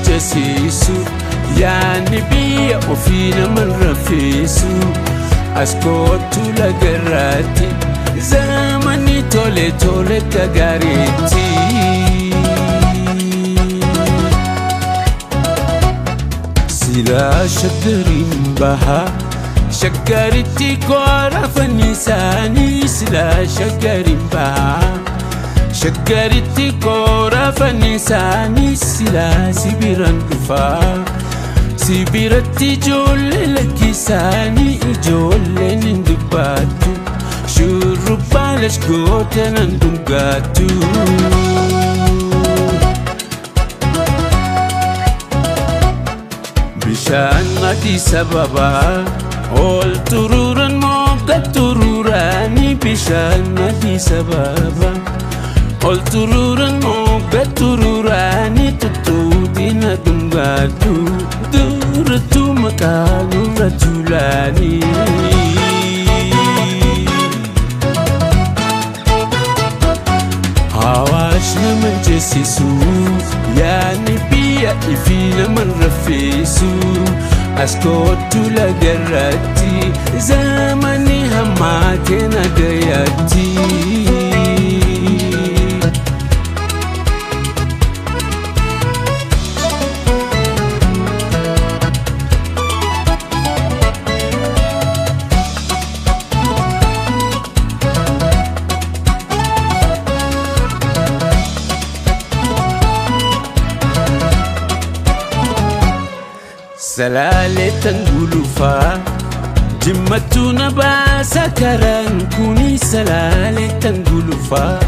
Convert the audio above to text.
ceesisu, yaanni biyya ofii naman raffisu. As kootu lagarraatti, zamani tole tole gaariitti. Silaa shaggariin bahaa, shaggaritti koora fannisaanii. Silaa shaggariin bahaa, shaggaritti koora fannisaanii. Silaa sibiran dhufaa, sibiratti ijoollee lakkisaanii. Ijoolleen hin dubbattu, shurrubbaa lashgoota nan dhungaattu. Bishaan Addis Ababaa ol turuuran mogga turuuranii. Bishaan Addis Ababaa ol turuuran mogga turuuranii, tuttuutina dhungaadhu durattu maqaa nurra tuulaanii. Awaash nama ceesisu, yaanni biyya ifii naman raffisu. As kootu lagarratti, zamani hammaa keena gayaatti. Salaaleetan gulufaa, jimmattuu na baasa karaan kuni. Salaaleetan gulufaa,